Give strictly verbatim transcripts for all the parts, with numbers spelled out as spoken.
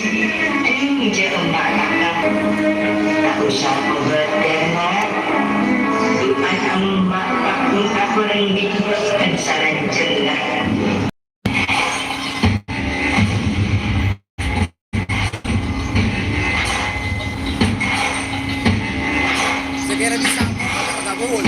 Enjâ' emma' kakak, ta' osa kobâtèr, Mak. Du'ana emma' paggun akorèng bit-, bit sareng jella. Sè kèra bisa, kabul.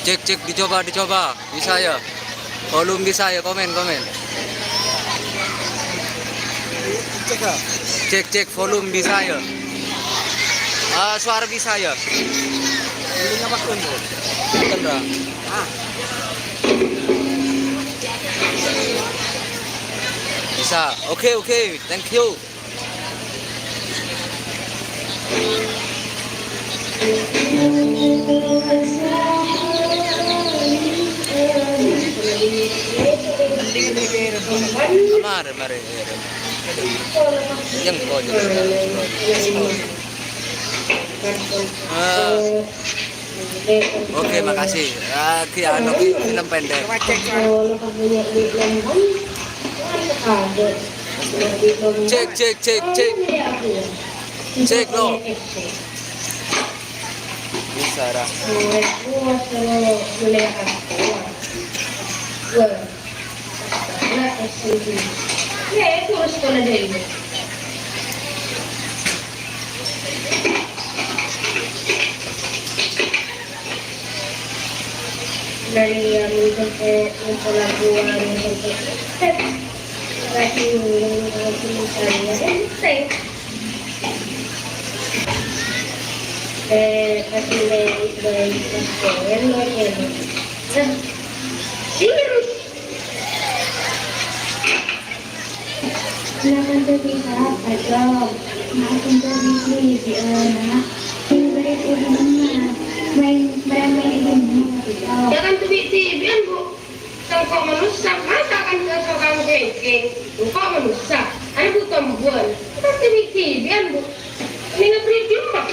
Cek, cek, dicoba, dicoba. Bisa, ya? Volume bisa, ya? Komen, komen. Cek, ya? Cek, cek, volume bisa, ya? Ah, suara bisa, ya? Ini apa, Kun? Bukan, Bro. Ah. Bisa. Oke, oke. Thank you. Mare, mare, mare. Yang kau juga. Ah. Oke, makasih. Ah, ki anu, ki film pendek. Cek, cek, cek, cek. Cek, lo. Bisa, Ra. Eh, kasih baik, baik, kasih, luar biasa. Nah, ini. Silakan tuh kita, Pak Cok. Maaf untuk misi, di, eh, nak. Ini beri udah mana? Main, main, main ini, Pak Cok. Jangan tuh, Bi, Bi, Bi, Bu. Sengko' manossa, masa kan ka sokang kengkeng? Engko' manossa, ana bu tombuwan. Kan tini-tinian, Bu. Mendingan beri di rumah.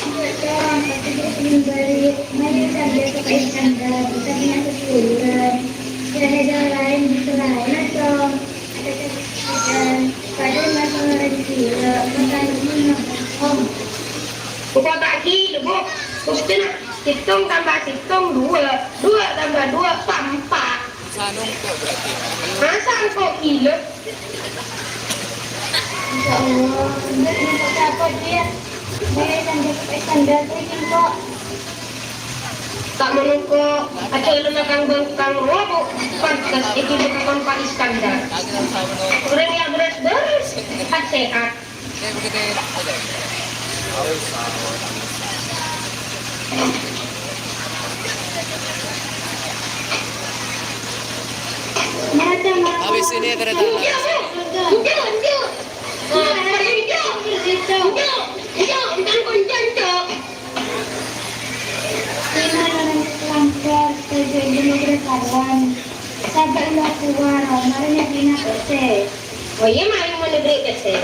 Iya, Cong. Tapi dia pengen balik. Mana yang kerja suka ikan, Dad? Kita punya keturunan. Tidak ada jalan lain di selain, Cong. Ada kesulitan. Padahal masalah rezeki, ya, masalah ini mah gampang. Buka tak gila, Bu. Gusti nak. Sèttong tambah sèttong, dua. Dua tambah dua, empat. Sanongko berarti. Masa engko' gila? Insya Allah, bener nih, Pak, apa dia? Dia kan dapat ikan datu ini, kok. Tak menungko, aja lu nakang bengkang robo, pantas iki bukan Pak Iskandar. Orang yang beres-beres, sehat-sehat. Habis ini kereta. Enggak, enggak. Enggak, enggak. Enggak, enggak. Enggak, enggak. Ina nang langkar, kerja di negeri kawan. Sabar lo kuwaro, mari nyabina pese. Oh iya, mari mau negeri pese.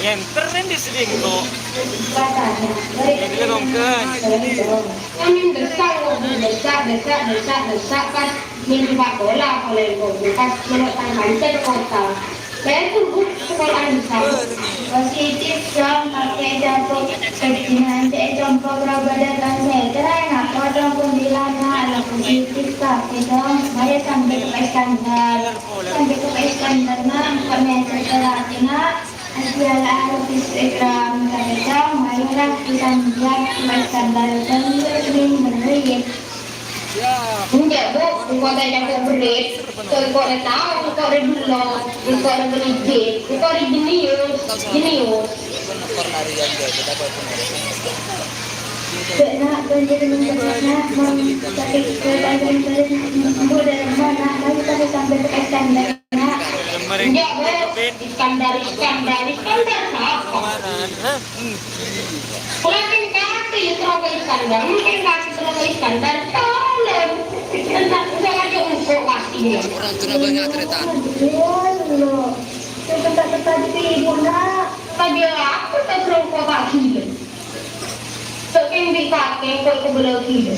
Enter di sini kok. Ini dong, kan. Kami besar, besar, besar, besar, besar, pas minggu Pak Bola, kalau itu, pas melok tangkal ke kota. Saya tunggu sekolah di sana. Positif, dong, pakai jago. Kejadian saya contoh berobat dan saya kira enak, kodong kuntilanak, positif, pakai dong. Mari sampai ke Iskandar. Sampai ke Iskandar, nah, kami aja telat, nah. Asyhadu an la ilaha illallah, Muhammadur Rasulullah, ayo lah kita lihat Mas Gandar dan berkeliling berkeliling. Enggak, Bu, engko' ta' cangko' berrit, engko' re tao, engko' re bello, engko' re berije, engko' re jenius, jenius. Cek nak, banjir mencapai nak, mau sakit ke banjir, Bu, dari mana? Mari kita sampai ke Iskandar. Enggak, Bu. Iskandar, Iskandar, Iskandar siapa? Kalau main kaki terus ke Iskandar, main kaki terus ke Iskandar, tolong. Enggak, enggak ada empuk kakinya. Orang Surabaya cerita. Iya, loh. Itu tempat-tempat ibu, nak. Tadi aku tak berongkok kaki. Saking bi' kakè kok kebelagi.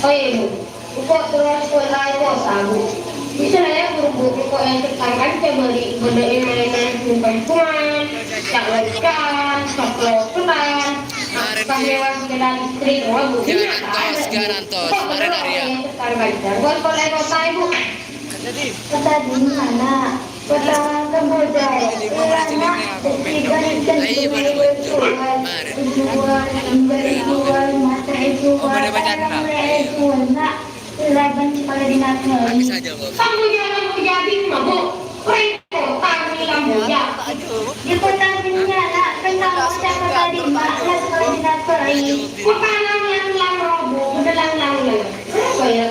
Oh, iya, Bu. Engko' terros kok laè kosa, Bu. Bisa lah ya, Bu, Bu. Engko' yang tetangga coba di, bodohin mainan perempuan, cak-lekan, cak-lokelan, pas lewat jalan listrik, wah, Bu. Garantos, garantos. Engko' terros yang tetangga. Engko' laè kosa, Bu. Kota di mana? Kota Kamboja. Ulama ketiga dan kedua itu jual, jual, jual, mata itu jual, orang itu nak, laban sekolah di Nagari. Kamu jangan menjadi mabuk. Kota di Kamboja. Di kota dunia nak, kenal ucap kota di mana, sekolah di Nagari. Kota yang lang robo, udah lang lang lang. Apa ya?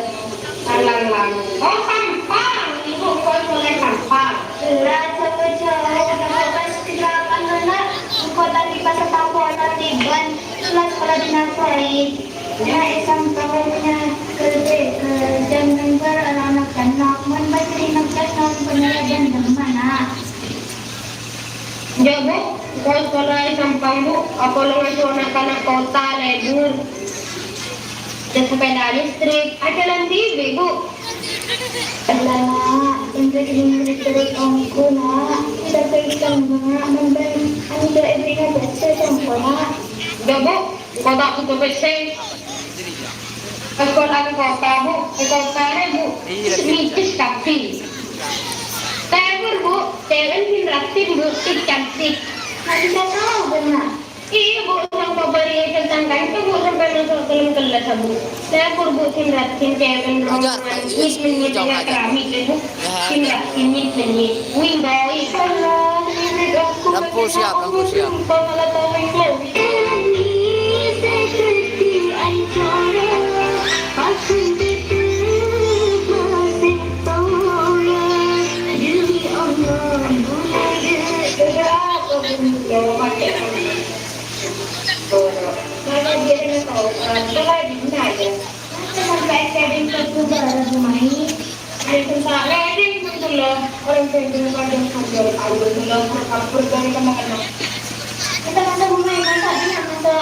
Lang-lang. Oh, Sampang. Ibu, engko' polè Sampang. Lah, jauh-jauh, jauh pas di lapangan, nak. Engko' tadi pas Sampang, tadi ban. Lah, sekolah di Nagari. Nah, è Sampang, nya, kerja, kerja member anak-anak. Mon pas di anak-anak, pernah jam mana? Enjâ', Bu. Engko' sekolah è Sampang, Bu. Apolong aso na'-kana' kota, lebur. Ada sepeda listrik, ada lan dibi', Bu. Lah, Nak, enjâ' kèngèng listrik ongghu, Nak. Kita pegang, Nak. Mending, anu, kira ibu ingat baca, Sampang, Nak. Enjâ', Bu. Kota butuh pèssè. Sekolah è kota, Bu. È kota rè, Bu. Iya, iya. Micis kabbhi. Tèbur, Bu. Cèwèn sè raddhin, Bu. Sè cantik. Nggak bisa tahu, benar. Iya, Bu. Sampai bari tentang kanca, Bu. Sampai masuk dalam kelas, Bu. Tèbur, Bu. Sè raddhin, cèwèn rombongan. Ajar, Pak Yus. Ini, ini, jangan ajar. Keramik, ya, Bu. Lampu siap, lampu siap. Sampai saya di Kota Barat, Bu Mai. Waalaikumsalam. Leding, Bu, tuh, loh. Orang saya dulu panjang sambil ayo, tuh, loh, kabur dari kemana? Kita masa Bu Mai, masa dia, masa?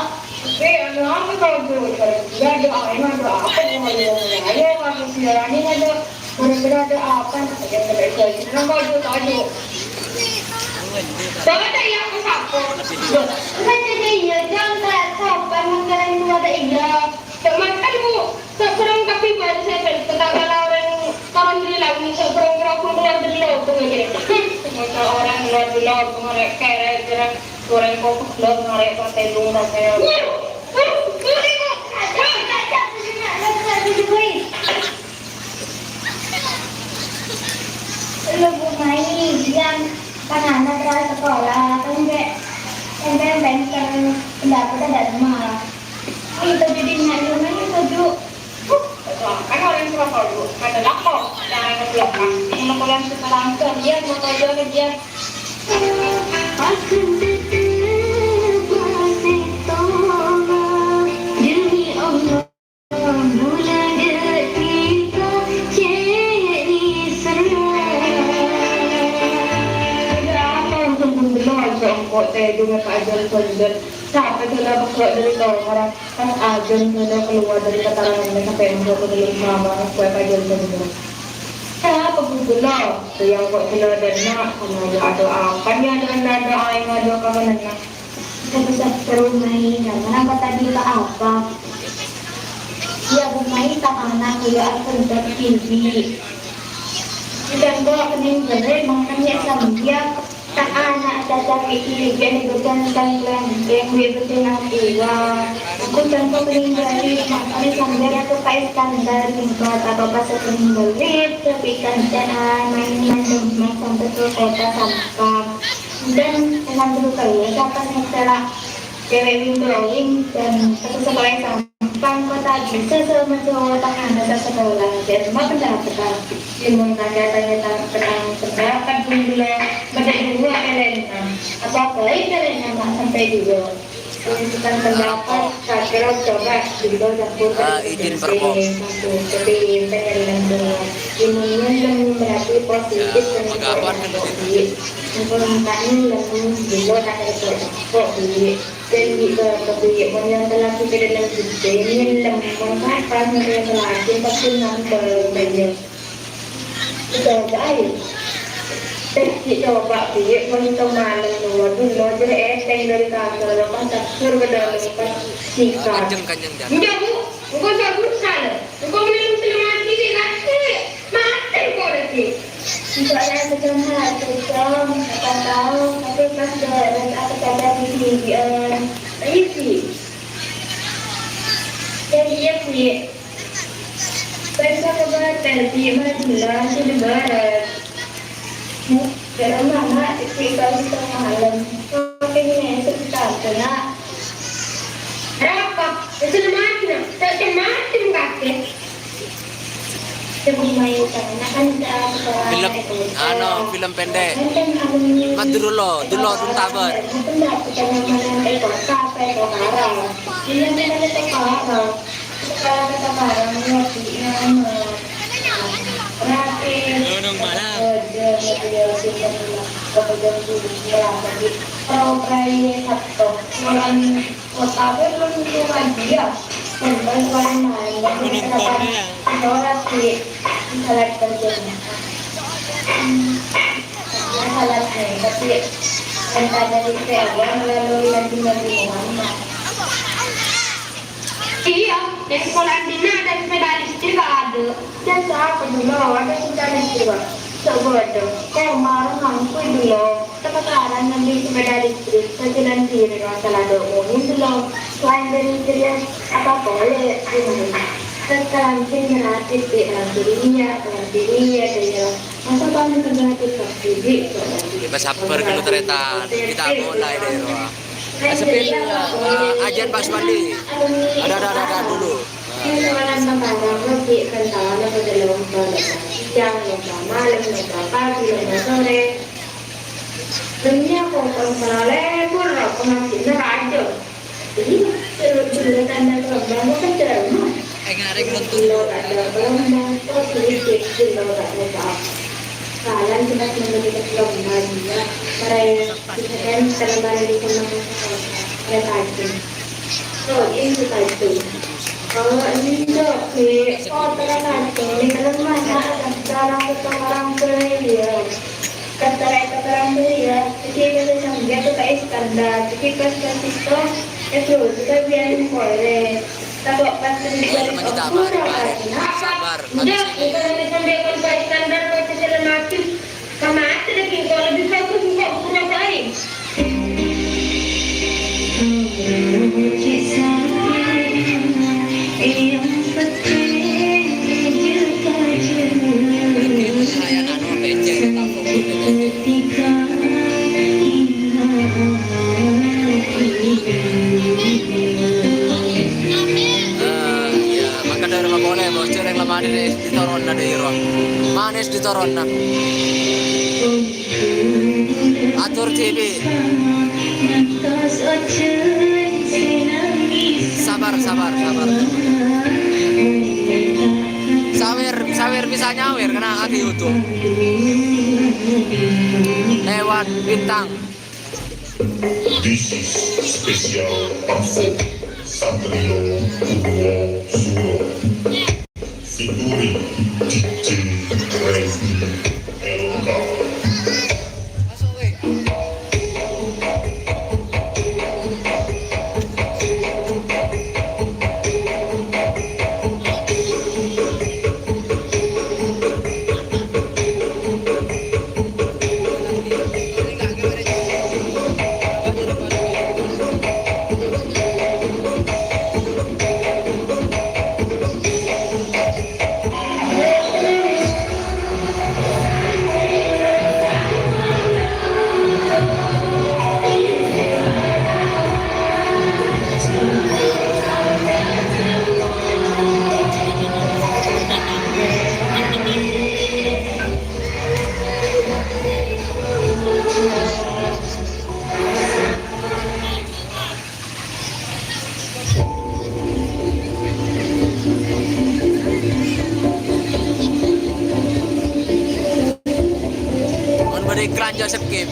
Eh, anu apa kalau Bu? Nggak ada, ah, emang ada apa, Bu Mai? Ayo, aku siaran ini ada. Gara-gara ada apa? Yang terjadi. Kenapa, Bu, tadi? Coba deh, yang aku sapa? Loh, bukan jadi iya, jangan kayak sopan, mengkalahin keluarga iya. Cak mangkèn, Bu, sabhârâng kabbhi bân sètan, tetangga lorèng toron dâri langngè', sabhârâng roh keluar dâri lobâng aja. Hmm, ngoco orang keluar dâri lobâng, orèng kèrè, jârâng gorèng kokok, lor, ngarè' patè lung, rasanya. Lu, Bu Mai, bilang kan anak ra sekolah, kan, Dek? Kan, kan, kan, kan, pendapat ada sama. Itu jadi nanya, nanya, setuju. Kan orang suka kalau ada lapor, jangan ngeblok, kan. Kalau orang suka langsung, dia mau tahu dia, dia. Demi Allah. Kok tèdungnga ka ajân bhândhâr, sapa jâ' la pegghâ' dâri tongorra, pas ajân bhândhâr kalowar dâri kataranganna sampè' engko' ka dâlem kamar, kok ka ajân bhândhâr. Sapa bhândhâr la? Rèya kok jâlâdânna, ana ya adu'a, kan ya adu'a, adu'a, adu'a ka manenna. Sapa-sapa rumah ini, mana kok tadi ka apa? Ya, Bu Mai, tak anak kuliah aku udah tinggi. Udah kok, kening bârâ', makanya sambiya. Tang ana' cacapi' ilèyan bâdân kan lèng bi' bâdân akowa. Aku conto kènèng bâli, mangkana sambiya Ratu Kaiskandar nyempat apa pas kènèng bâli, tapi kancana maèn mandem sampai ke kota Sampang. Dan dengan berupa ya, siapa yang salah? Cewek windowing dan satu-satunya Sampang kota bisa sama cowok tangan dasar sekolah dan mau pendapatan. Limon tanya-tanya tentang pendapat dulu, bâdâ dua pilihan. Apa baik pilihan mak sampai dua? Menentukan pendapat, kira coba dulu campur. Ah, izin perform. Satu, tapi pengen dua. Limon yang berarti positif dan negatif. Limon tanya limon dulu tak ada kok di. Dan di bawah kebeli, mon yang telah kita dalam gede, limon kapas, mon yang telah kita pun nambah banyak. Coba ayo. Tes coba bi', mon to malem luar dulu, jadi eteng dari kantor, lo pas campur ke dalam, pas sikat. Kenceng, kenceng, jangan. Enggak, Bu. Engko' sabusa, engko' mèlem sè mati sè lakè', matè engko' lakè'. Engko' la sè curhat, Cong, siapa tahu, tapi pas dâ' rèng aku sadar di sini, Cong. Ayo, Ci. Jadi, iya, Ci. Pas aku batal, Ci, malah jelas, Ci, di barat. Dalam lama, Ci, kalau di tengah malam. Kau pengen sekitar, nak. Arapa? Wis mati, no. Tak cemati kakek. Cuma main tanah kan tak apa. Film, anu, film pendek. Madura lo, dulu tuntaban. Film pendek itu parah. Sekarang kita parah, ngerti, nama. Rapi. Gunung Malang. Kerja, motivasi, kemudian, kemudian, program ini satu. Orang Kota Bogor itu kan dia. Tempat paling main. Gunung Korea. Orang di salat kerjanya. Salat nih, tapi entah dari siapa melalui Nabi Nabi Muhammad. Iya, dari sekolah Andina ada sepeda listrik ada. Jasa apa dulu? Ada sepeda listrik, Pak. Coba ada. Kok marah ngangkut dulu? Sekarang nanti sepeda listrik, saya jalan kiri, masalah dong, mungkin belum. Selain dari ceria, apa boleh? Sekarang sih ngelatih di Algeria, Algeria, dan ya, masa paling terjadi kok, jadi, kok, Bebas sabar dulu, ternyata. Kita mulai deh, Roa. Sepi, eh, ajan Pak Suwandi. Ada, ada, ada, ada dulu. Ini sekarang sekarang, lagi, kan, tahu, ada dalam, ada siang, ada malam, ada pagi, ada sore. Dunia kok malah lebur, pengajiannya rajin. Jadi, dulu, dulu tanda gelombang itu kan ceramah. Enggak ada yang nentu. Dulu ada gelombang, kok sedikit, dulu ada apa-apa. Kalian sudah memberi gelombang, ya. Mereka bisa kan, teman-teman di sana, mereka aja. Oh, ini kita itu. Kalau ini, Dok, di, oh, ternyata ini, kalau mana ada sekarang ketemu orang tua, ya. Kata-kata orang tua, ya, jadi itu sambil tuh kayak standar. Jadi pas kasih tau, itu kita biarin boleh. Tapi pas terjadi apa, sabar, udah, kita nanti sambil kan kayak standar, kayak segala macam. Sama aja deh, kalau lebih bagus, enggak kurang lain. Ah, iya, maka dari apa boleh, Bos, cereng lemari deh, ditoronna deh, Ro. Manis ditoronna. Atur T V. Sabar, sabar, sabar. Sawer, sawer bisa nyawer, kena kaki utuh. Lewat bintang. This is special perform Satrio Purwo Suro featuring D J Randy L K. Mon bâdâ iklan, jhâ' skip.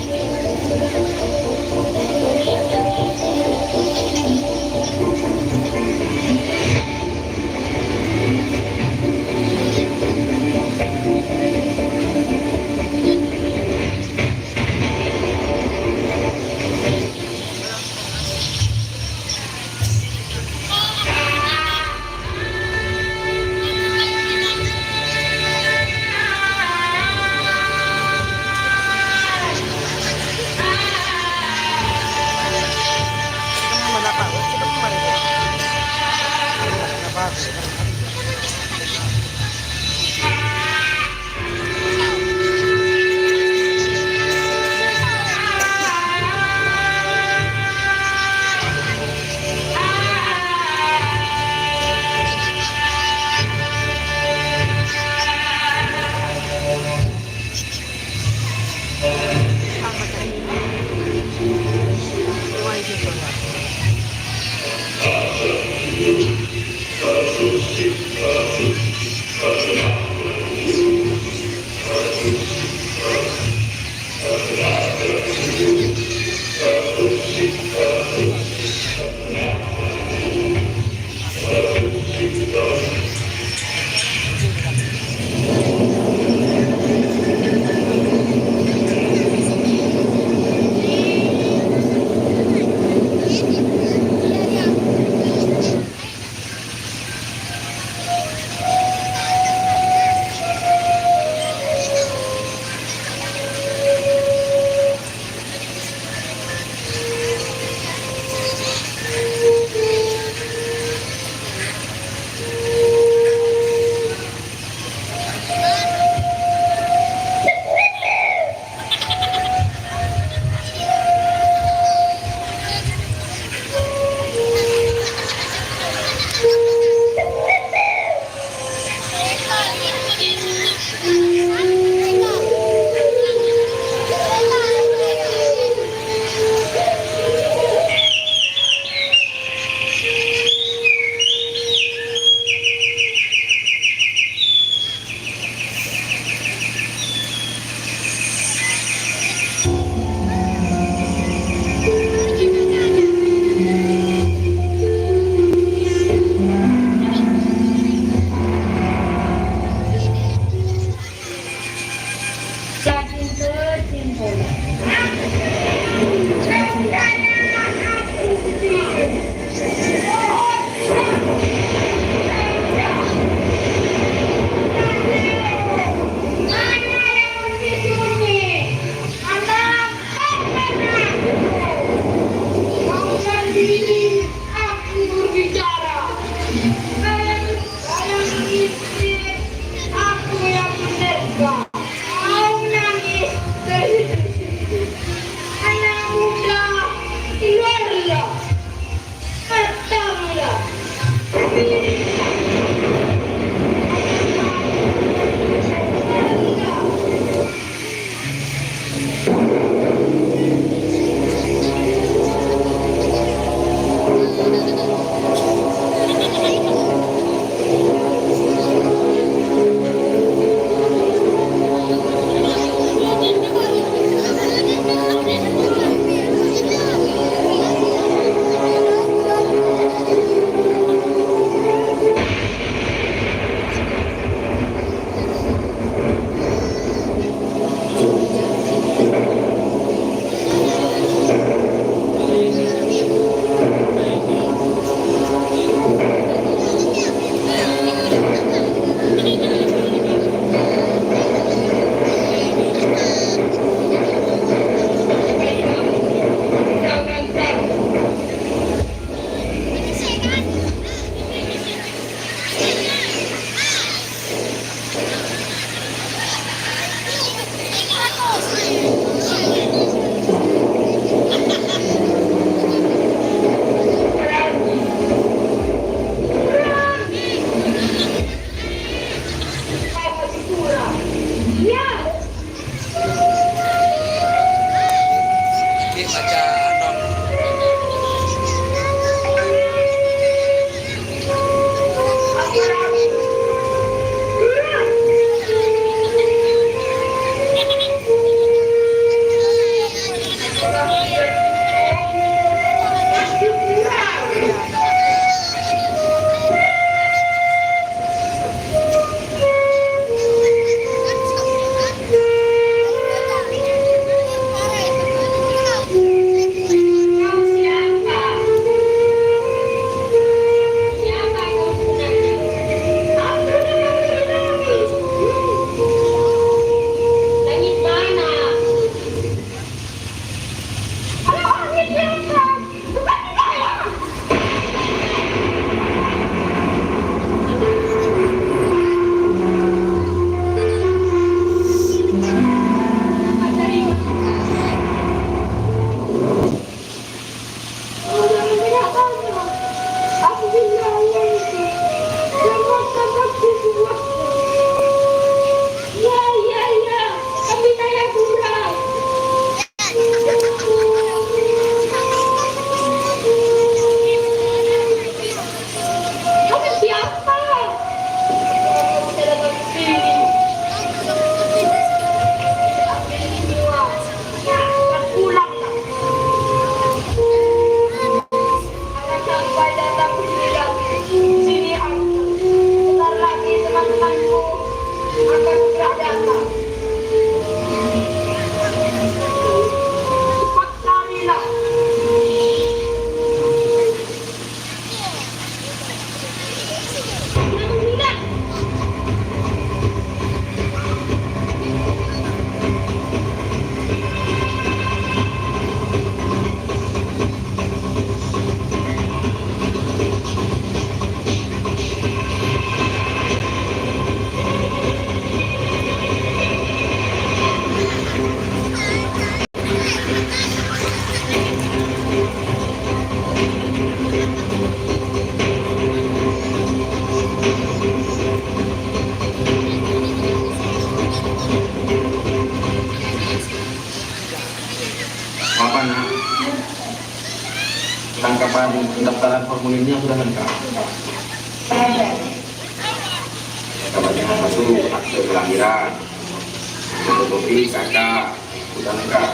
Aku berbicara. Saya, saya mengisi. Aku yang merdeka. Kau menangis. Kapan pendaftaran formulirnya sudah lengkap? Kapan tanggal satu, akte kelahiran, fotokopi K K, sudah lengkap.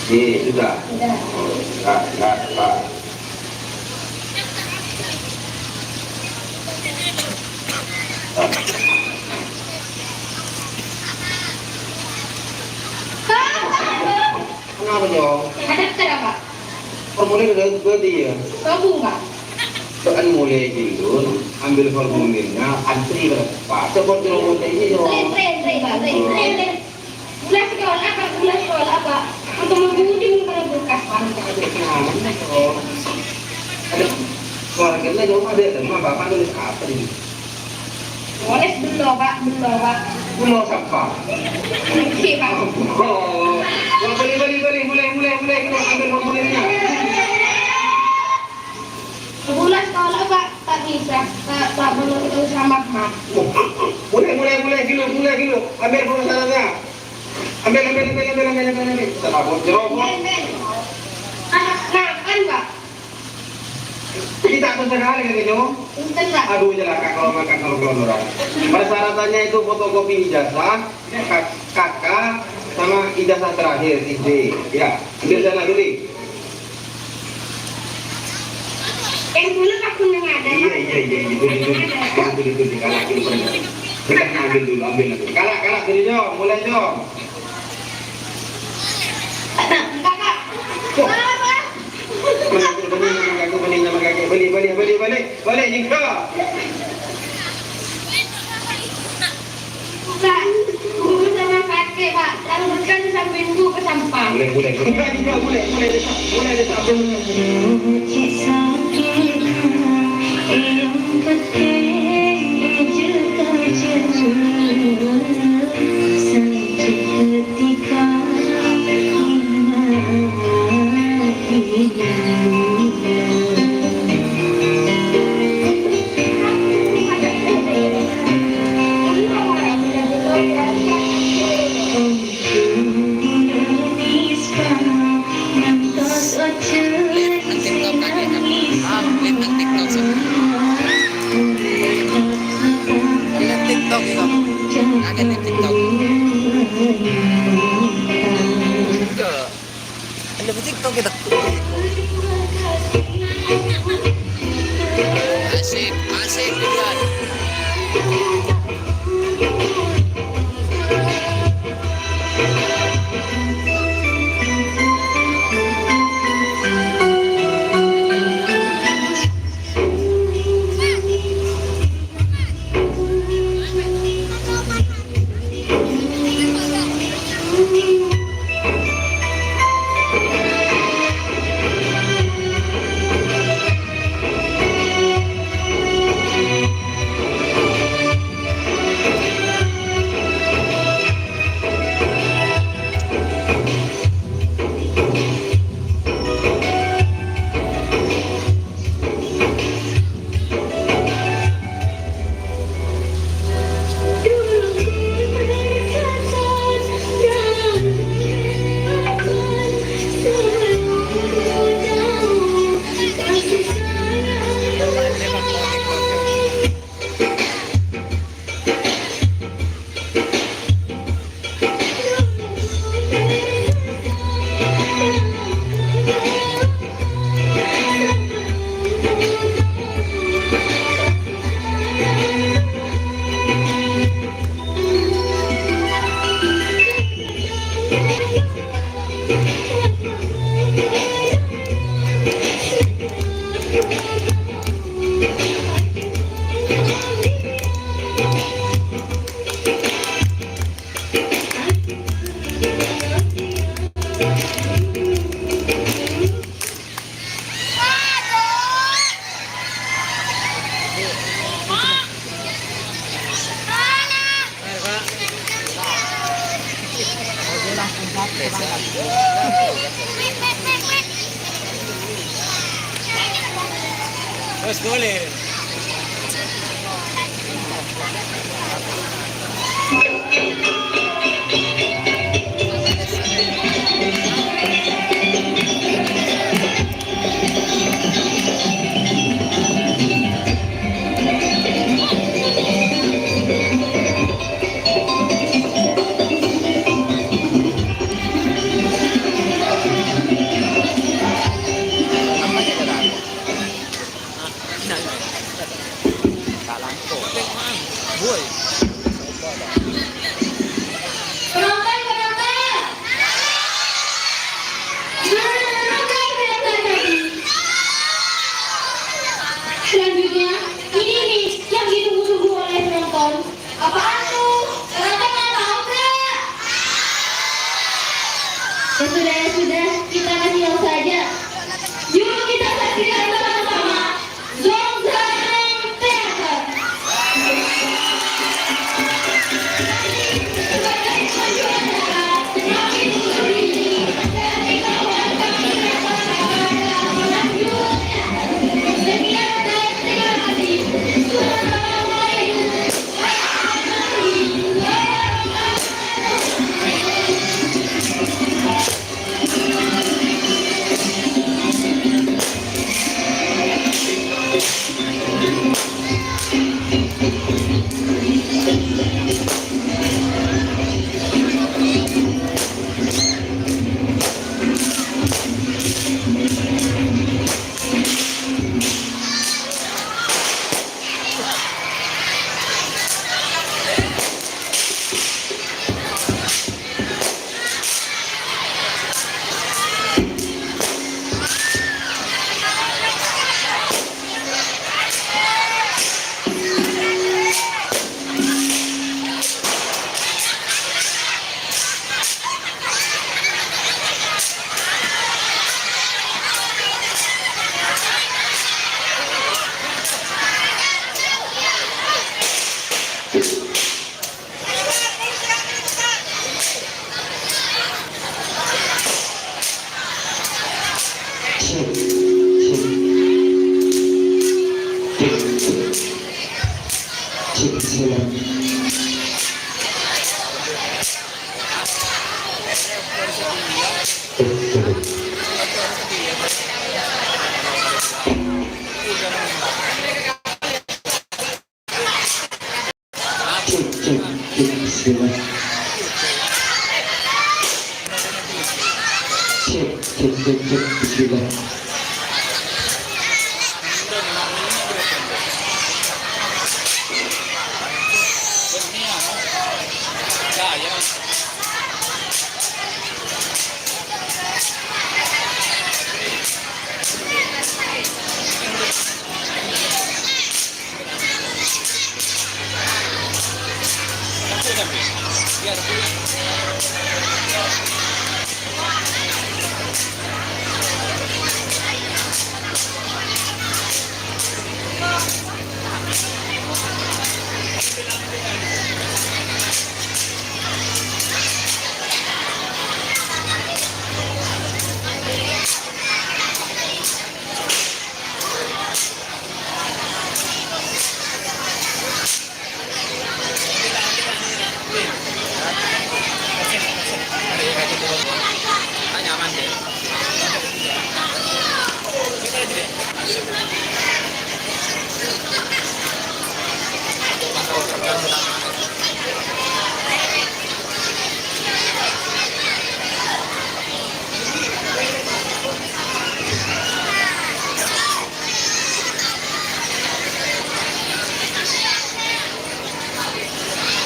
Oke, sudah. Sudah. Oh, sudah, sudah, sudah. Kenapa, Jong? Ada apa? Formulir udah berarti ya? Kamu, Pak. Soal mulai dulu, ambil formulirnya, antri berapa? Coba dulu ini, Jong. Tren, tren, tren, tren, tren, tren. Gula sekolah, Pak, gula sekolah, Pak. Untuk menggunting kalau bekas, Pak. Aduh, keluarganya jauh, ada, ada, Bapak nulis apa ini? Nulis bello, Pak, bello, Pak. Bello siapa? Oke, Pak. Oh, wah, boleh, boleh, boleh, mulai, mulai, mulai, kita ambil formulirnya. Gula sekolah, Pak, tak bisa. Tak, tak perlu, tak usah, Mak, Mak. Mulai, mulai, mulai, dulu, mulai, dulu. Ambil persyaratannya. Ambil, ambil, ambil, ambil, ambil, ambil, ambil. Kita tabur jeruk. Nah, nah, kan, Pak. Kita tuh sekali, kan, Jong? Punten, Pak. Aduh, celaka kalau makan, kalau, kalau orang. Persyaratannya itu fotokopi ijazah, K K, sama ijazah terakhir, S D. Ya, ambil sana dulu. Yang dulu aku nang ada. Iya, iya, iya, iya, betul, betul. Betul, betul, betul. Kalah, ambil dulu, ambil, ambil. Kalah, kalah, dulu, Jong. Mulai, Jong. Kakak. Tuh. Kakak. Mana tuh, mana, mana, mana, mana, mana, mana, balik, balik, balik, balik, balik, jingko. Pak, guru sama kakek, Pak. Lalu bukan sampai minggu ke sampah. Mulai, mulai, mulai, mulai, mulai, mulai, mulai, mulai. Live nang TikTok, kan, ya, kan? Ah, live nang TikTok, so. Live TikTok, so. Ada live TikTok. Enggak. Ada live TikTok kita. Asik, asik, Ridwan. Wes, boleh. Cek, cek, cek, bismillah. Cek, cek, cek, cek, bismillah.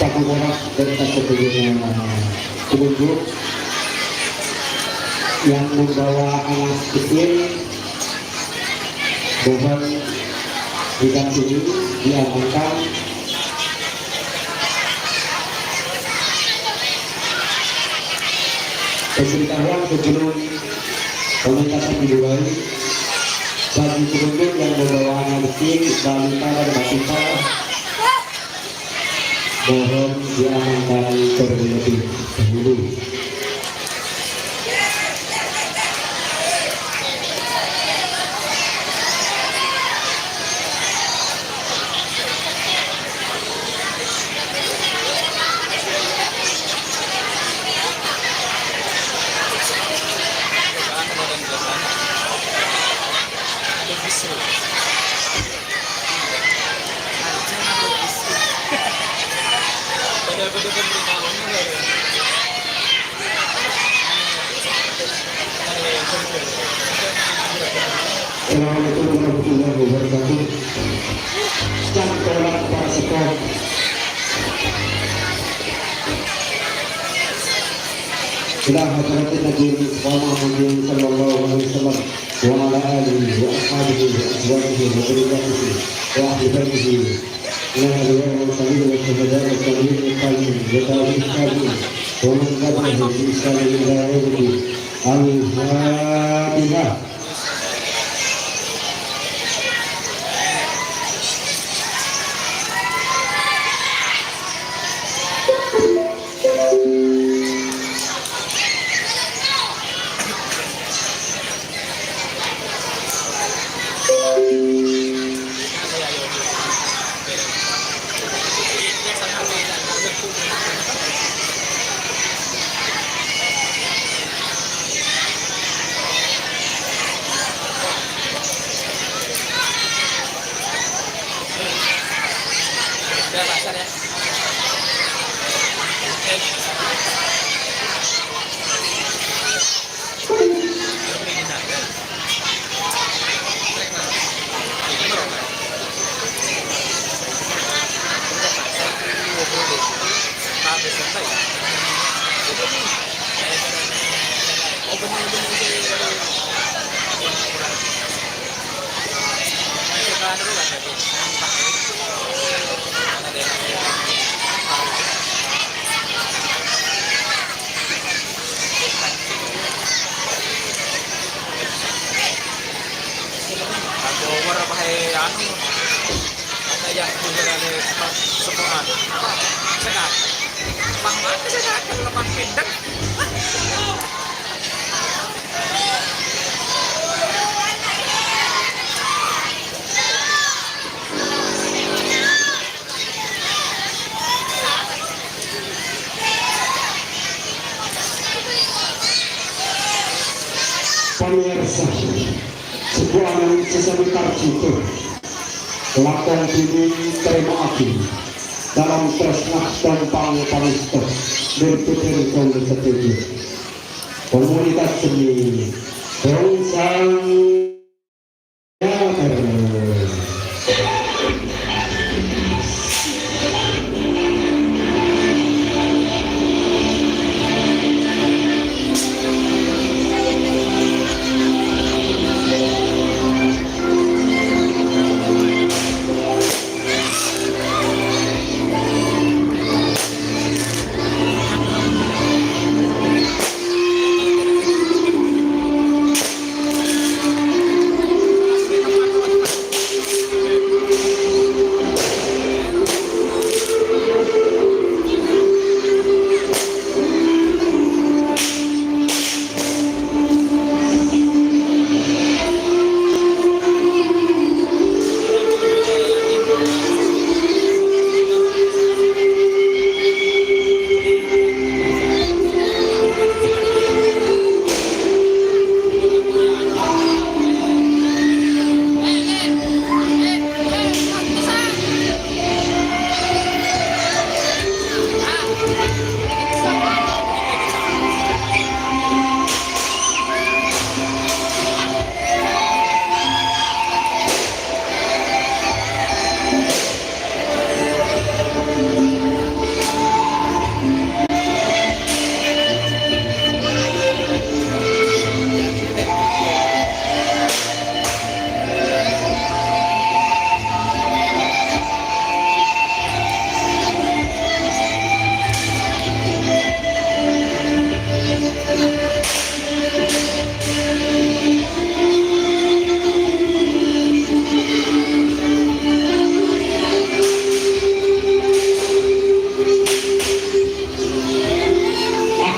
Paduka dan kasadhiyâna pengunjuk yang membawa anak kecil, mohon didampingi, diamankan. Pemberitahuan sebelum pementasan dimulai, bagi pengunjung yang membawa anak kecil, balita dan balita, mohon diamankan terlebih dahulu. Assalamualaikum warahmatullahi wabarakatuh. Cangkolan para sèttong. Ila hadratin Nabi Muhammad sallallahu alaihi wasallam wa ala alihi wa ashabihi wa azwajihi wa dzurriyyatihi wa ahli baitihi. Min al-anbiya'i wal mursalin wa syuhada'i wa sholihin wa tabi'in wa tabi'it tabi'in wa man tabi'ahum bi ihsanin ila yaumiddin. Al-Fatihah. Kanggo war apa hae anu? Kata yang punya kali sekolah. Sekat. Paham apa sekat? Lepas pindah. Pamirsa, sebuah analisis sami tarjito. Langkong dini terima kasih dalam tresna tompang pangestu berpikir kong setuju. Komunitas seni Dongsang.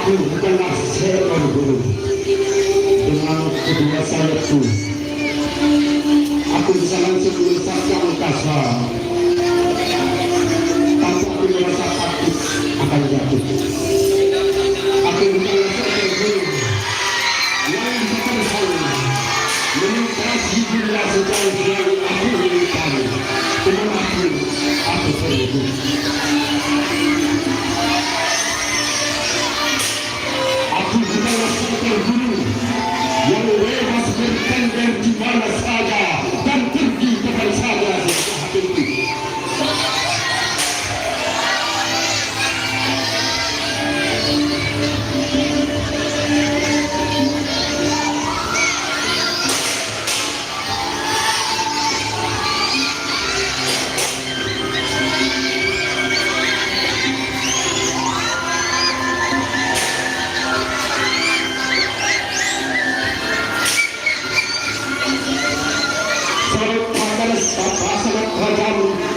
Aku bukanlah seorang guru dengan kedua sayapku. Aku bisa langsung melesat ke angkasa tanpa aku merasa takut akan jatuh. Aku bukanlah seorang guru yang bisa terbang melintasi dunia sejalan-jalan aku inginkan. Cuma aku, aku sendiri. Aku bukanlah seorang guru yang bebas bertengger di mana saja dan pergi kapan saja sesuka hatiku. Sanget rakan, sanget rakan,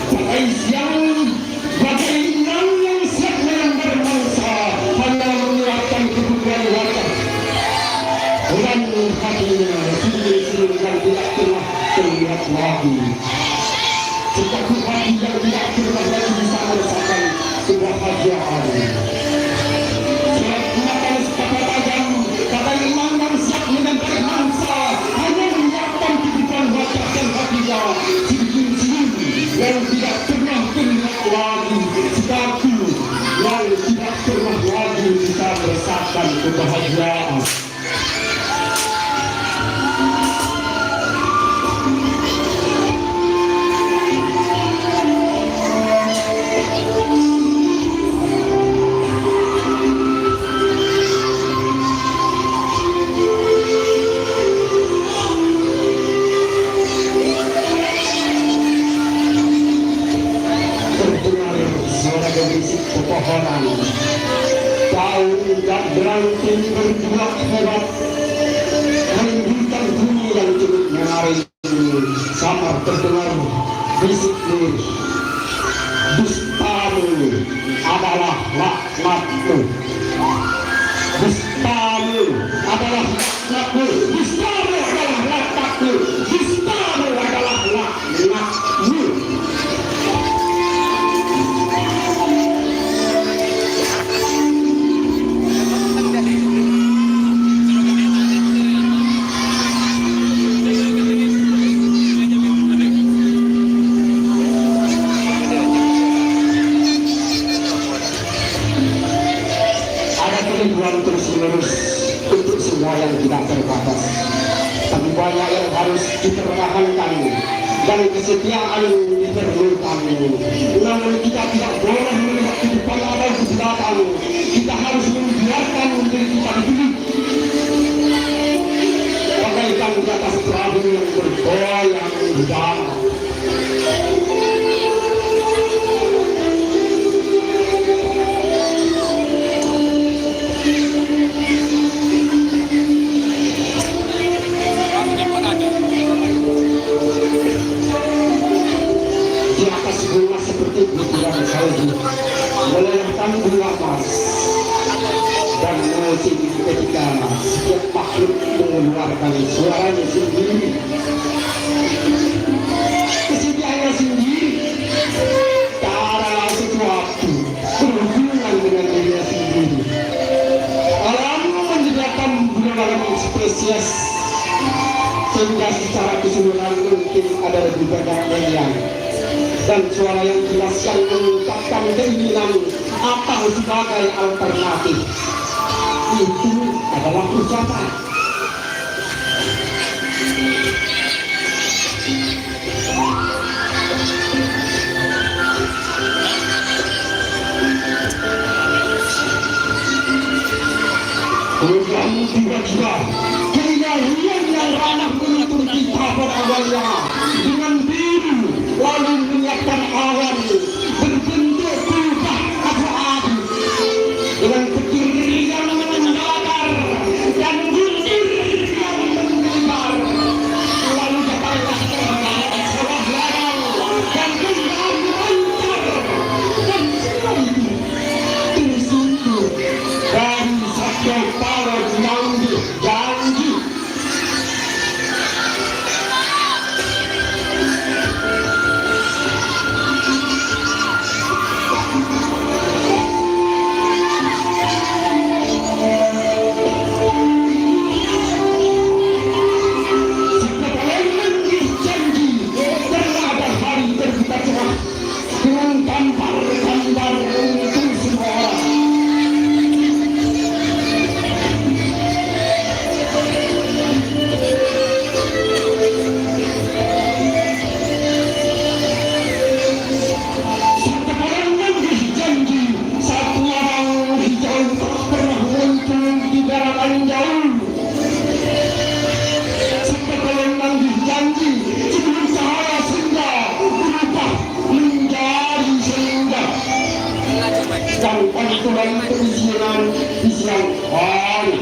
pakai siang, pakai inang yang siap menyambar mangsa, hanya menyiapkan kebutuhan wajah dan hatinya, sungguh-sungguh yang tidak pernah terlihat lagi. Seperti hati yang tidak pernah lagi bisa merasakan kebahagiaan. Surat mata sepatah tajam, kata imam yang siap menyambar mangsa, hanya menyiapkan kebutuhan wajah dan hatinya, senyum-senyum yang tidak pernah terlihat lagi, sepatu yang tidak pernah lagi bisa merasakan kebahagiaan. Terdengar suara gemericik pepohonan. Daun tak berhenti bergerak hebat, menimbulkan bunyi yang cukup nyaring. Samar terdengar bisik lirih. Dustamu adalah laknatmu. Dustamu adalah laknatmu. Dustamu adalah laknatmu. Dustamu adalah laknatmu. Tuhan terus-menerus untuk semua yang tidak terbatas. Tapi banyak yang harus dipertahankan dan kesetiaan diperlukan. Namun kita tidak boleh melihat ke depan atau ke belakang. Kita harus membiarkan diri kita dibeli. Bagaikan di atas perahu yang bergoyang di darat. Di atas bunga seperti butiran salju, melelehkan bunga emas, dan musim ketika setiap makhluk mengeluarkan suaranya sendiri. Kesedihannya sendiri karena sesuatu berhubungan dengan dirinya sendiri. Alam menyediakan beragam spesies, sehingga secara keseluruhan mungkin ada lebih banyak nyanyian dan suara yang jelas yang mengungkapkan keinginan atau sebagai alternatif. Itu adalah ucapan. Bukan tiba-tiba, keindahan yang ranah menutupi tabok awalnya dengan biru, lalu menyiapkan awan berbentuk kubah atau abu. Dengan petir yang membakar dan guntur yang mendebar, lalu datanglah terbawa sawah ladang dan kembang memancar, dan semua itu tersuntuk dari sabda para penangguh janji. Dengan tampar-tampar untuk semua orang. Satu orang yang berjanji, satu orang yang jauh tak pernah muncul di daratan jauh. Sangkatulon nanggi janji, sebelum cahaya senja berubah menjadi senja. Dan pantulan keisinan di siang hari.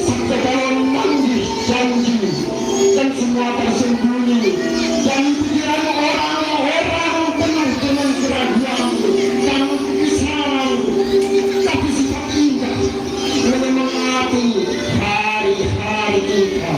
Sangkatulon nanggi janji, dan semua tersembunyi dari pikiran orang-orang penuh dengan keraguan dan kekesalan. Tapi sifat indah menyemangati hari-hari kita.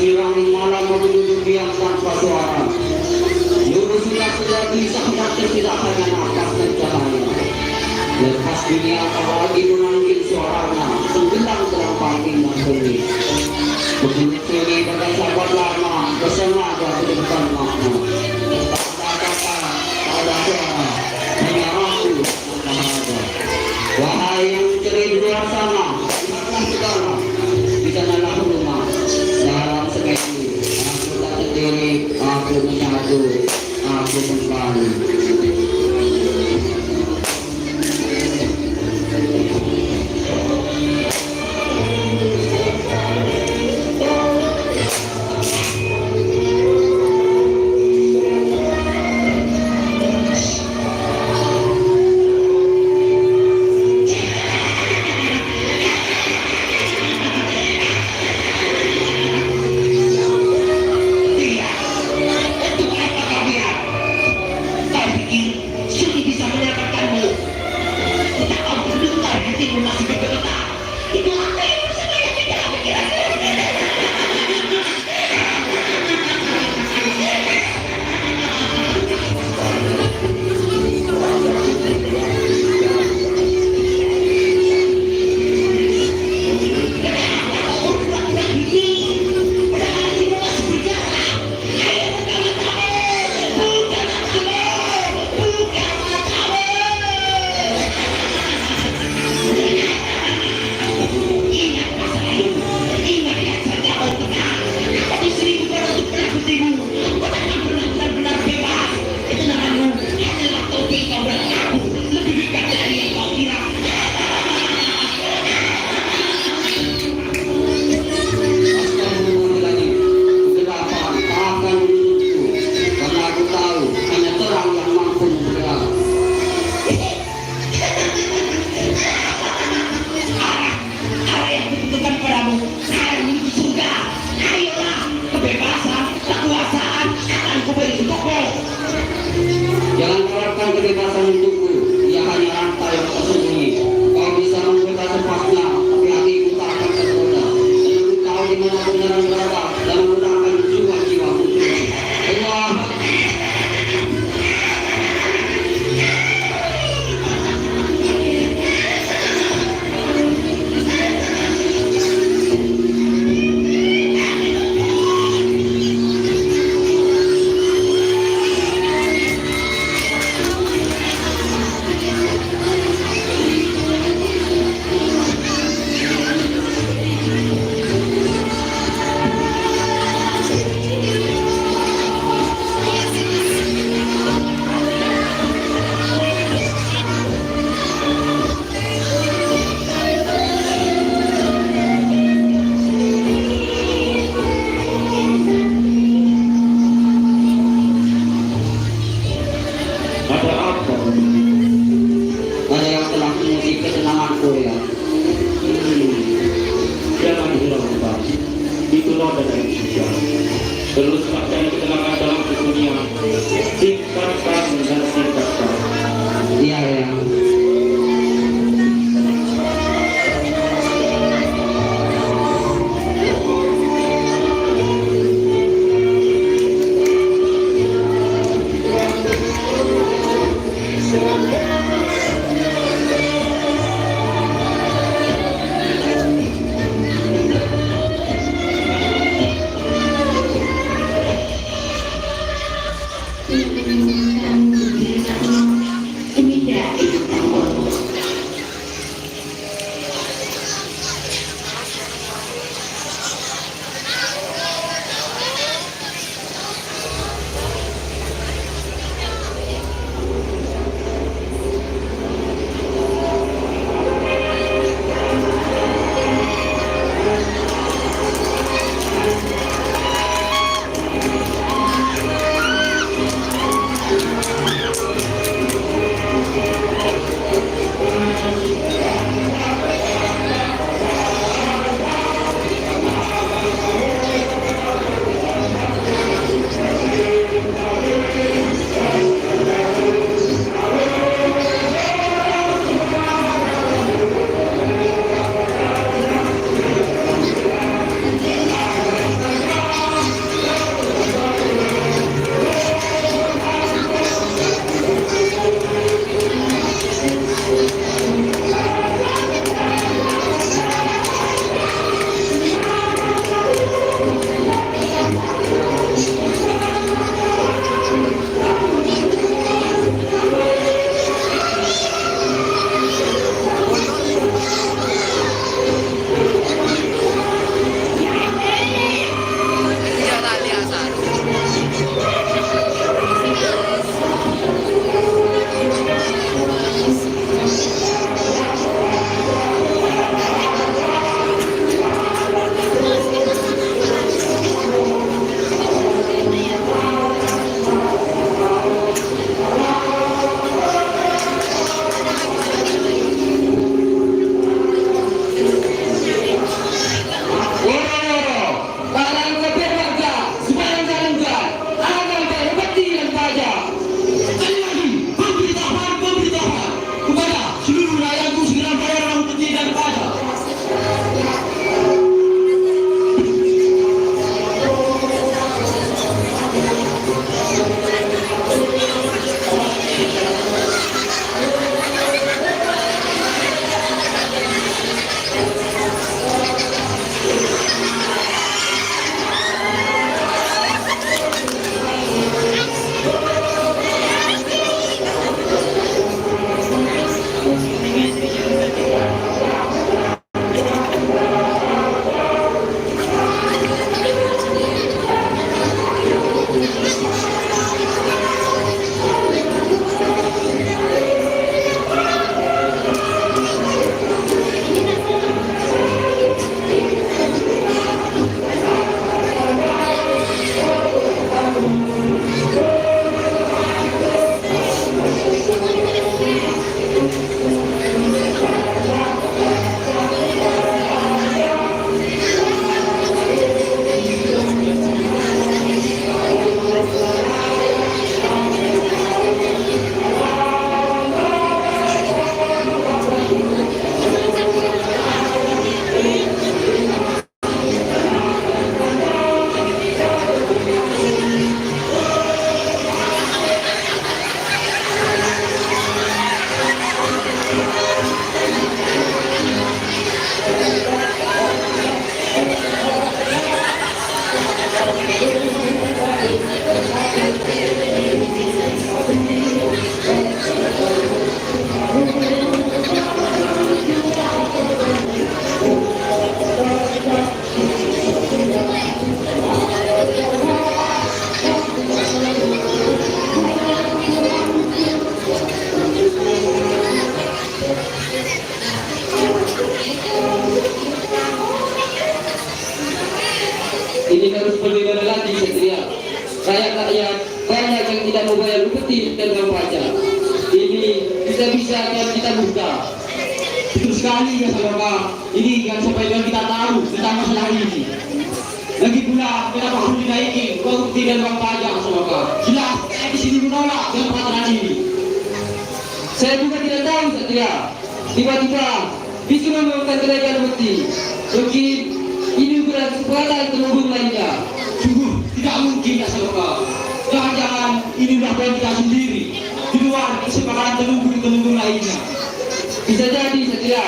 Sirang malam menuju biang tanpa suara. Lurus sudah terjadi, sahnya tersirat hanya napas dan cahaya. Lepas dunia, apalagi menanggil suaranya, tenggelam dalam panggung yang sunyi. Begitu ini bagai sahabat lama, bersama ada kehidupan makna. Tak ada kata, tak ada suara, hanya aku. Wahai yang mencari di luar sana, lihatlah ke dalam. Di sanalah rumah. Dalam semedi, aku tak sendiri, aku menyatu, aku kembali. Kau pikir sunyi bisa menyelamatkanmu? Tak kau dengar hatimu masih bergemetar. Itu aku yang bersama yang tidak pikir. Kegelapan tak akan menutupku, karena aku tahu hanya terang yang mampu mencegah. Arah, arah yang kutunjukkan padamu, arah menuju surga. Ayolah, kebebasan, kekuasaan akan kuberi untukmu. Jangan harapkan kebebasan untukku, ia hanya ranta yang tersembunyi. Kau bisa membuka sepasnya, tapi hatiku tak akan tergoda. Karena ku tahu di mana kebenaran berada, dan aku tak akan menjual jiwaku untukmu. Allah. Ada apa? Ada yang telah mengusik ketenanganku, ya. Hmm. Jangan hiraukan. Itulah dana yang sejati. Terus cari ketenangan dalam kesunyian. Tingkatkan dan tingkatkan. Iya, ya. Ini harus bagaimana lagi, Satria? Rakyat-rakyat banyak yang tidak mau bayar upeti dan uang pajak. Ini bisa-bisa akan kita buka. Betul sekali, ya, Saloka. Ini jangan sampai kita tahu tentang masalah ini. Lagi pula, kenapa perlu dinaikin uang upeti dan uang pajak, Saloka? Jelas, saya di sini menolak dengan peraturan ini. Saya juga tidak tahu, Satria. Tiba-tiba disuruh melakukan kenaikan upeti. Mungkin ini ukuran kesepakatan temenggung lainnya. Sungguh tidak mungkin, ya, Saloka. Jangan-jangan ini ulah poin kita sendiri, di luar kesepakatan temenggung-temenggung lainnya. Bisa jadi, Satria.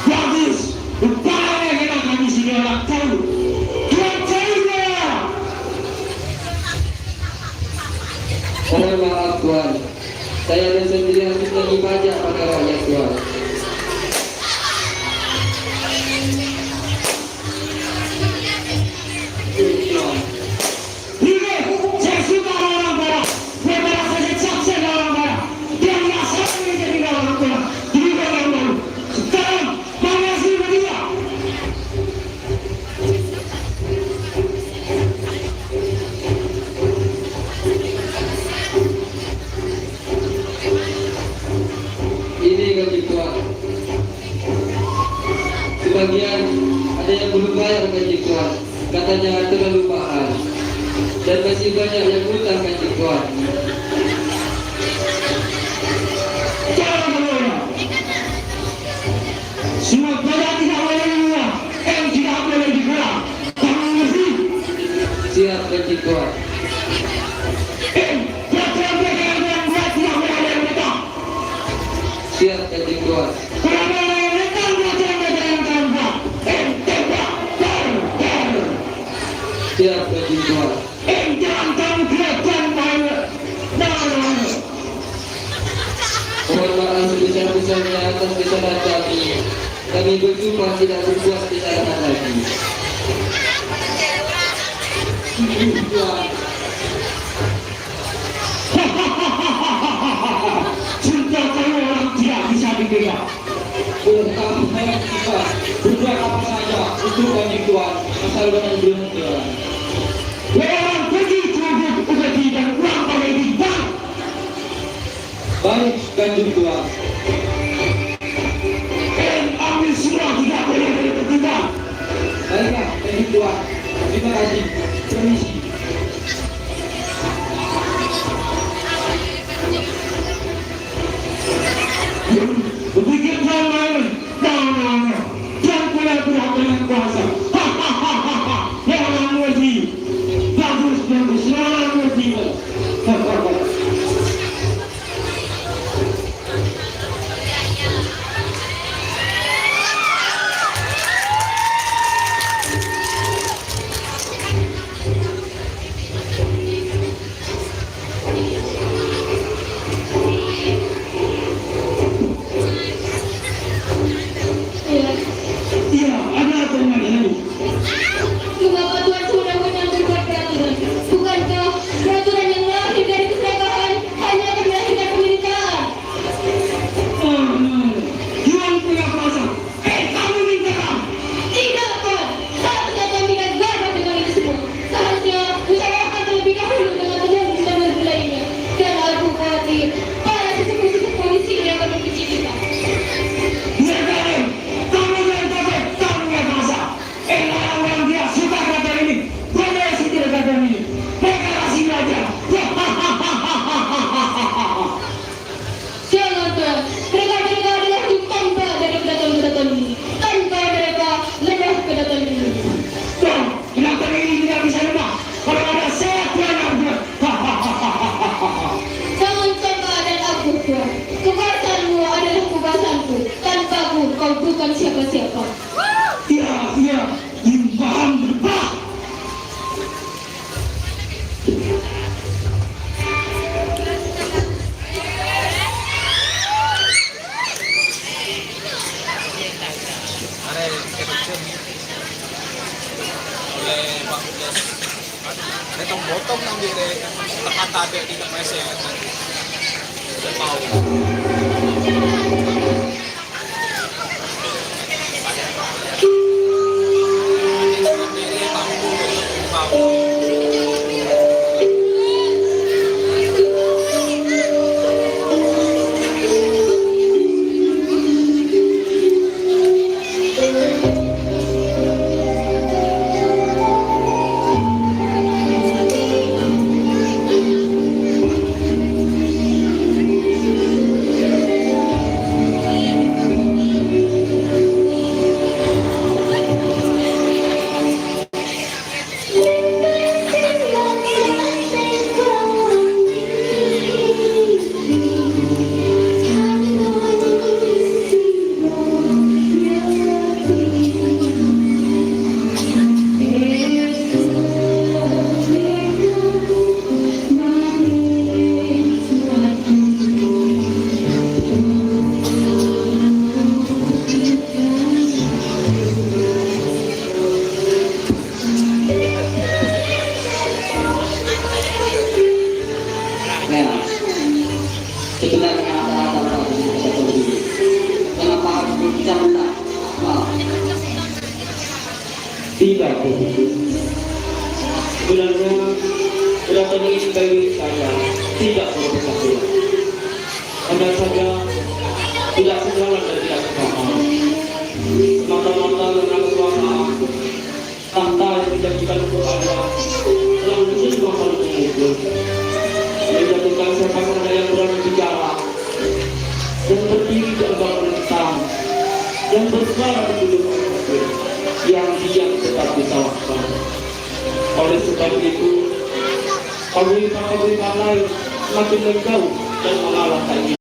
Bagus. Rupanya memang kamu sudah orang tahu. Tuan Jaya. Mohon maaf, Tuan. Saya dan sendiri harus menagih pajak pada rakyat, Tuan. Ini, saya suka orang marah. Saya merasa saya cacat orang marah. Dia merasa saya jadi orang marah. Jadi orang marah. Sekarang, mana sih dia? Ini, Kanjeng Tuan. Sebagian ada yang belum bayar, Kanjeng Tuan. Katanya terlalu mahal. Dan masih banyak yang utang, Kanjeng Tuan. Jangan berbohong. Semua tidak boleh dibuang, dan tidak boleh dibuang. Kamu ngerti? Siap, Kanjeng Tuan. Eh, pelajaran-pelajaran yang buat tidak boleh ada yang datang. Siap, Kanjeng Tuan. Berapa yang datang, pelajaran-pelajaran yang kalian buat? Eh, tembak, dar, dar. Siap, Kanjeng Tuan. Eh, jangan kamu biarkan, Pak. Nah, nah, nah. Mohon maaf sebesar-besarnya atas kesalahan kami. Kami bersumpah tidak berbuat kesalahan lagi. Senjata orang tidak bisa dipegang. Berbuat apa saja untuk Kanjeng Tuan, asal dengan berhenti. Orang pergi cukup upeti dan uang pada dibuang. Baik, Kanjeng Tuan. Eh, ambil semua, tidak boleh ada yang tertinggal. Baiklah, Kanjeng Tuan. Terima kasih. Permisi. Berpikir jangan main. Nah, nah, nah. Jangan pura-pura punya kuasa. Hahaha. Ya, orang ngerti. Bagus, bagus. Ya, orang ngerti. Hahaha. Bukan siapa-siapa. Iya, iya, Limbang Lebah. Potong nang dire, tekan tadi di kepleset. Ya, sebenarnya ada apa, Pak? Kenapa harus berbicara? Pak. Tidak, Bu. Sebenarnya, kedatangan ini baik-baik saja, tidak perlu berkecil. Hanya saja, tidak sejalan dan tidak sepaham. Semata-mata karena kekuasaan, tahta yang dijanjikan untuk Allah, lalu khusus masalah pengikut. Menjatuhkan siapa saja yang berani bicara, yang berdiri di ambang menentang, yang bersuara di gunung, yang diam tetap disalahkan. Oleh sebab itu, panglima-panglima lain semakin menjauh dan mengalah tak ingin.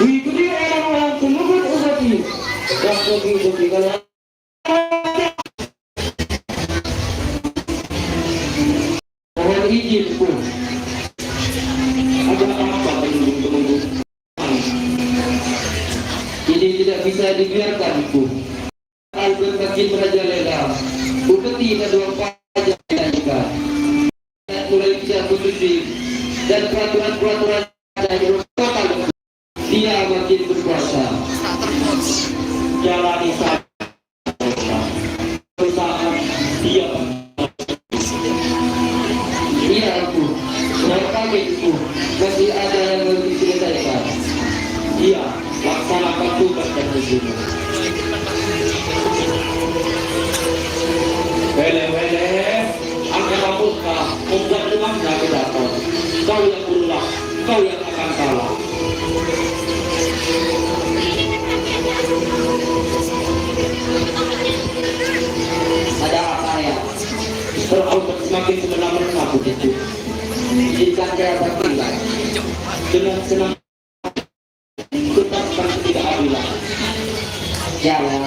Ikuti orang-orang penunggu ubati. Waktu itu tinggal Mohon izin, Bu. Ada apa menunggu-menunggu? Ini tidak bisa dibiarkan, Bu. Albert makin merajalela. Bupati kedua pajak juga. Mulai tidak kondusif dan peraturan-peraturan ada di kota. Dia makin berkuasa. Jalani saja. Perusahaan dia. Iya, Empu. Saya pamit, Empu. Masih ada yang harus diselesaikan. Iya, laksanakan tugas dan fungsimu. Wele, wele. Angka rambut ka, membuat rumahnya ke datar. Kau yang berulah, kau yang akan kalah. Ada apa, ya? Terlalu semakin semena-mena begitu. Izinkan saya bertindak dengan senang. Tetapkan ketidakadilan. Ya, ya.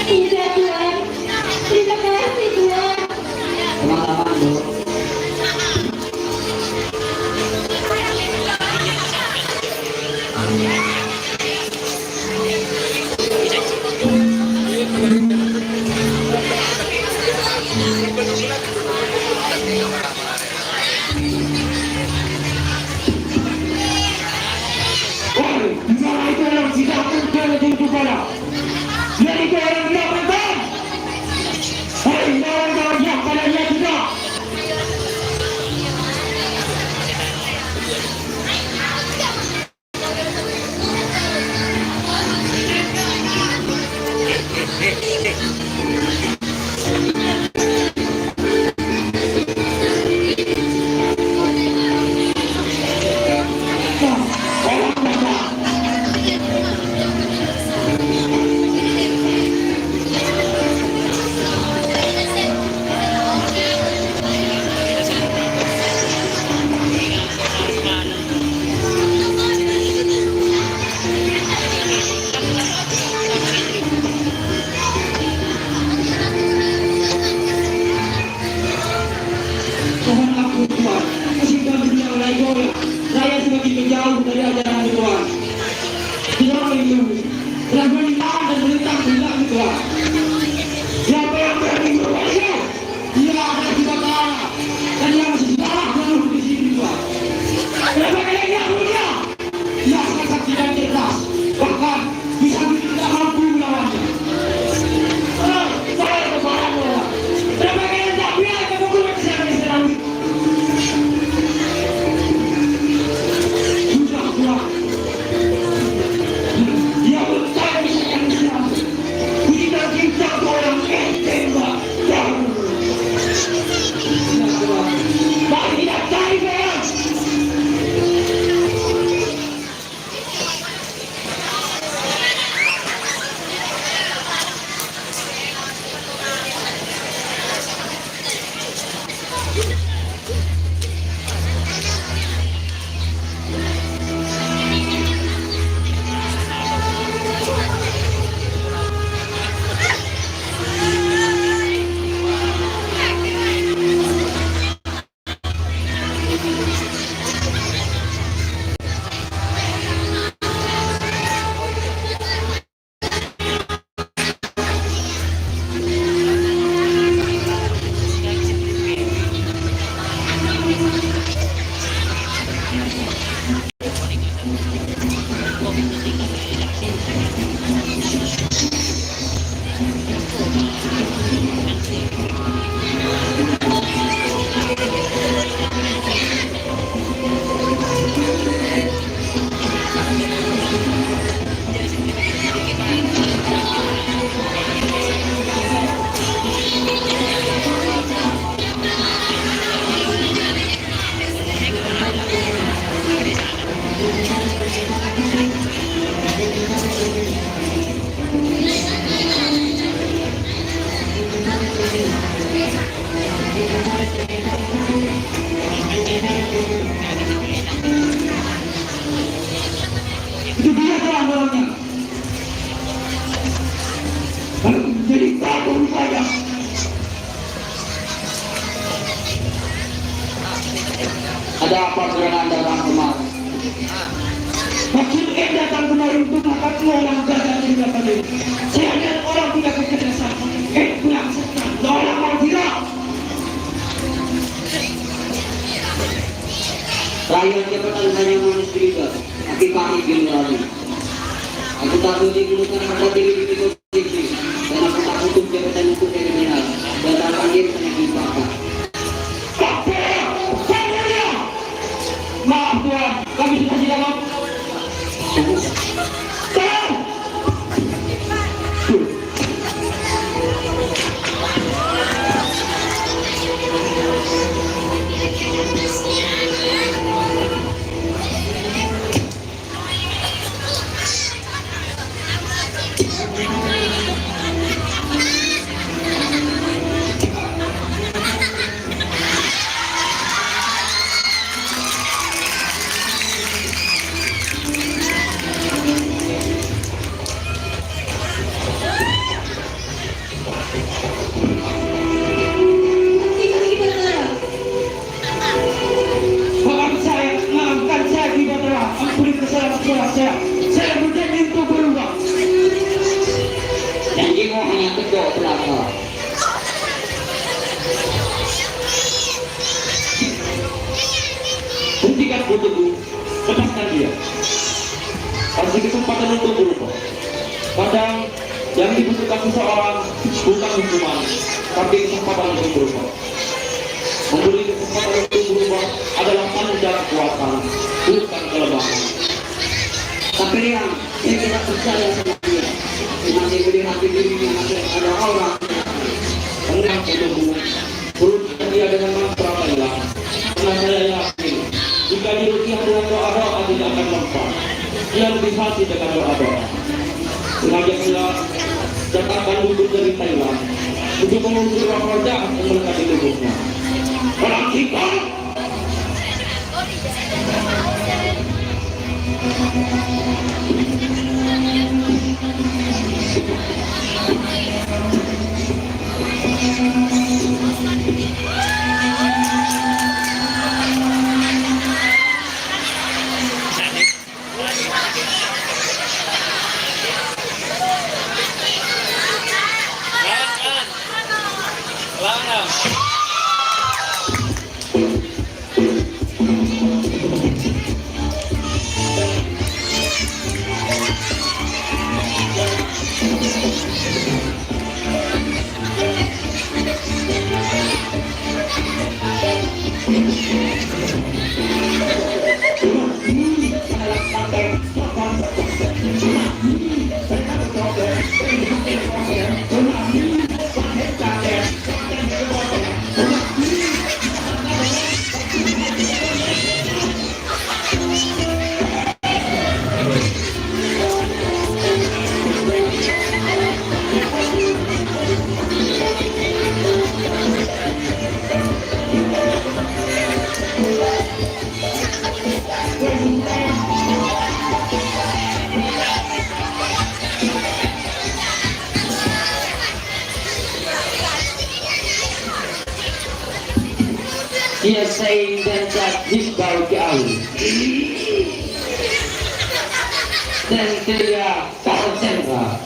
Tidak, Tuan. Terima kasih, Tuan. Teman-teman, Bu. Woi, di sana itu orang tidak ada di kepala. Dia itu orang tidak betul. Hei, orang-orang yang pada lihat juga. Mohon ampun, Tuan. Sehingga menjelang naik goyang, saya semakin menjauh dari ajaran Tuan. Tuan itu telah menentang dan menentang kehendak Tuan. Siapa yang berani merubah itu? Dia akan kita kalah. Dan yang masih salah jauh di sini, Tuan. Kenapa kalian tidak mulia? Dia sangat sakti dan cerdas, bahkan bisa bikin kita mampu melawannya. Tenang, saya ada barang melawan. Kenapa kalian tak biarkan pukulan saya diserang? Sudah, Tuan. Maksud saya datang kemari untuk makan uang dana dari Bapak ini. Saya adalah orang tidak berkecerdasan. Eh, kurang setan. Orang mau tidak? Rakyat jabatan hanya manusia juga, tapi pahit di nurani. Aku tak boleh gunakan harga diri di posisi, dan aku tak butuh jabatan untuk kriminal dan tak panggil penyakit bapak. Maaf, Tuan, kami sudah tidak mampu. Tolong! Maafkan saya, maafkan saya, Ki Batara. Ampuni kesalahan saya. Saya berjanji untuk berubah. Janjimu hanya kedok belaka. Hentikan, Guru. Lepaskan dia. Kasih kesempatan untuk berubah. Kadang yang dibutuhkan seseorang bukan hukuman, tapi kesempatan untuk berubah. Memberi kesempatan untuk berubah adalah tanda kekuatan, bukan kelemahan. Tapi, Yang, saya tidak percaya sama dia. Dia masih melihat di dirinya masih ada aura. Tenang, Guru. Urus dia dengan mantra Thailand. Karena saya yakin, jika diruqyah dengan doa-doa, tidak akan mempan. Dia lebih fasih dengan doa-doa. Sengaja saya datangkan dukun dari Thailand untuk mengusir roh-roh jahat yang melekat di tubuhnya. Orang kita. Dia saing dan cacit bau jauh. Dan dia kau cendera.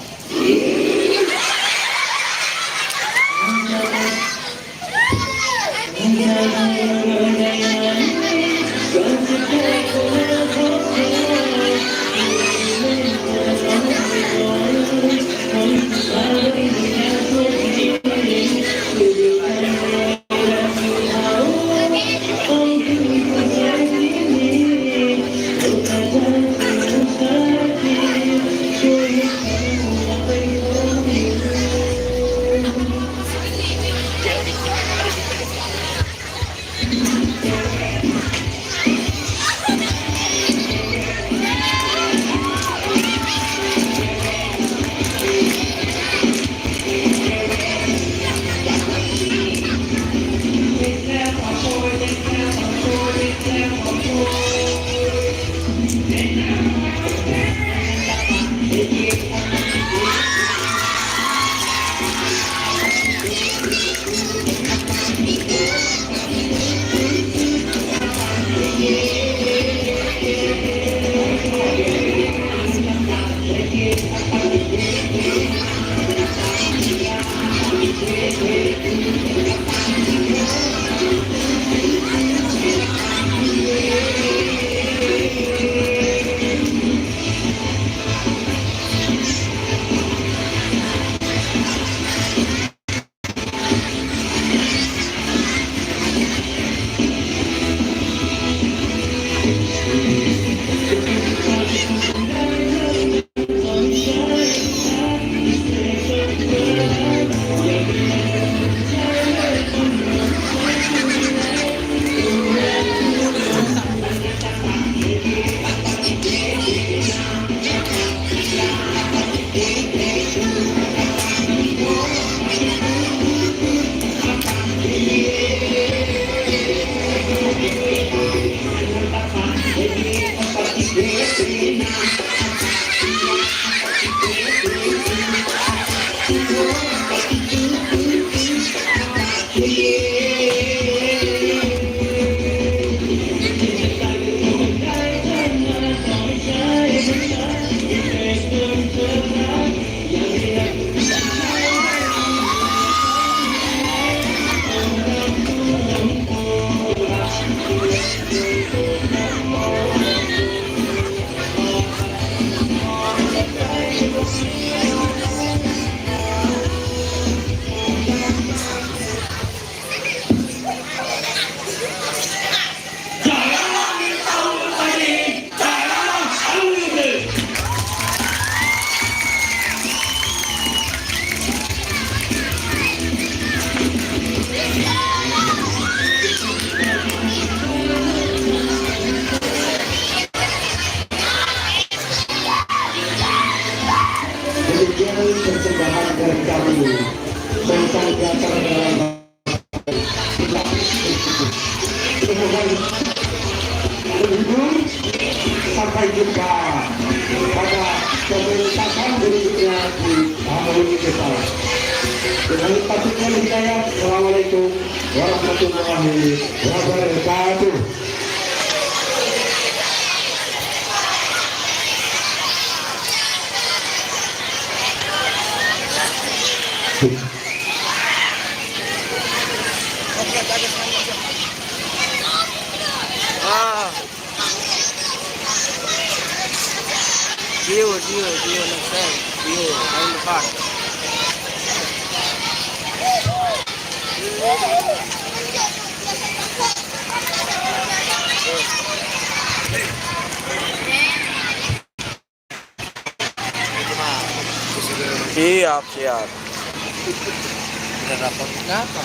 Sampai jumpa pada pementasan berikutnya di tahun kita. Dengan patutnya hidayah. Assalamualaikum warahmatullahi wabarakatuh. Ah. See you, see you, see you next time. See you, main depan. Siap, siap. Udah rapor kenapa?